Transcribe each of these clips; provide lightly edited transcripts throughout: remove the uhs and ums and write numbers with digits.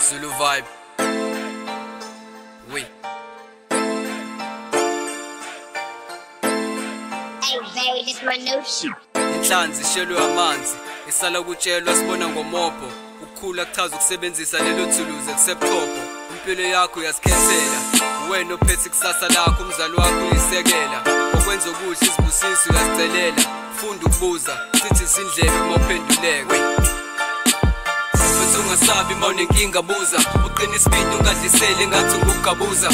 Zulu vibe. Oui. Hey, very this my new shit. Inhlanzi ishelwe amanzi, isala ukutshelwa sibona ngomopho. Ukukhula kuchaza ukusebenzisa lelo thuluzi ekusebuchopho. Impilo yakho uyazikhethela, wena ophethe ikusasa lakho, umzali wakho uyisekela. Okwenza okuhle izibusiso uyazicelela. Funda ukubuza, sithi izindlebe uma uphenduleka. Futhi ungasabi uma unenkinga buza, uqine isibindi ungadliseli ngathi ungugabuza.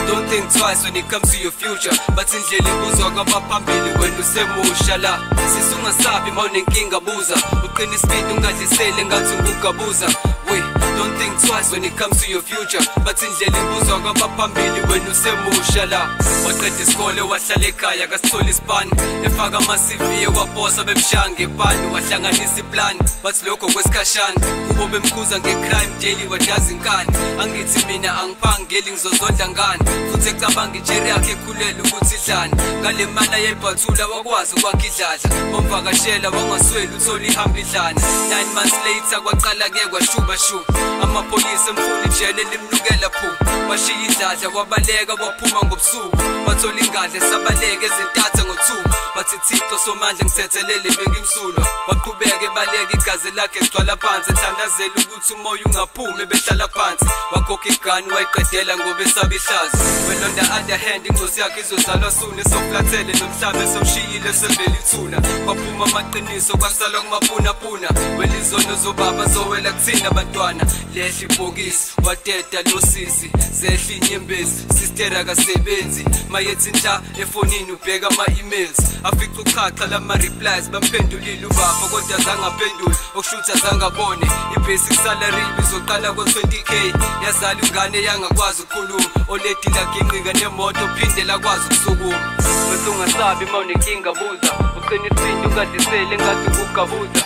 Don't think twice when it comes to your future, but indlela ibuzwa kwabaphambili wena usemusha la. Sisi ungasabi uma unenkinga buza, uqine isibindi ungadliseli ngathi ungugabuza. Wait, don't think twice when it comes to your future, but indlela ibuzwa kwabaphambili wena usemusha la. Waqeda isikole wahlala ekhaya kasithola isipani, efaka ama-CV ewaposa bemshaya ngepani, wahlanganisa iplani bathi lokho kwesikhashana. Kubo bemkhuza nge-crime daily wadaza inkani, angithi mina angiphangeli ngizozondla ngani. Futhi ecabanga ijeri yakhe ekhulele ukuthi idlani, ngale mali ayayibhathula wakwazi ukwakha idladla. Wamvakashela wangasweli uthola ihamba idlana. 9 months later kwaqala-ke kwashubashuba, amapholisa emfuna ijele limnukela phu. Washiya idladla wabaleka waphuma ngobusuku, wathola ingadla esabaleka ezintatha ngo-2. Wathi Thixo somandla ngithethelele bengimsulwa. Waqhubeka ebaleka igazi lakhe ligcwala phansi, ethandazela ukuthi umoya ungaphumi ebehlala phansi. Wakhokha igani wayiqedela ngoba esaba ihlazo. Well, on the other hand ingozi yakhe izozalwa soon, esoflathele nomhlaba esewushiyile sevele ithuna. Kwaphuma amaqiniso kwasalwa kumapunapuna. Well, izono zobaba zowela kuthina bantwana. Lehla ibhokisi wadeda lo sisi, zehla inyembezi, sister akasebenzi. Mayethi nhla efonini ubheka ama-emails, afica uqhaqa lama-replies. Bamphendulile ubaba kodwa zangaphendula, okushuthi azangabone. I-basic salary izoqala ko-20k, yazala ingane yangakwazi ukukhuluma. Oledi laginqika nemoto phinde lakwazi ukusukuma. Bese ungasabi uma unenkinga buza, uqine isibindi ungadliseli engathi ukugabuza.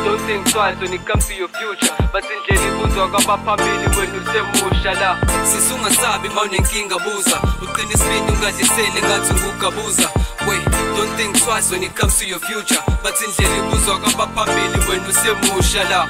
Don't think twice when it comes to your future, but indlela ibuzwa kwabaphambili wena usemusha la. Sisi ungasabi uma unenkinga buza, uqine isibindi ungadliseli engathi ukugabuza. Wait, don't think twice when it comes to your future, but indlela ibuzwa kwabaphambili wena usemusha la.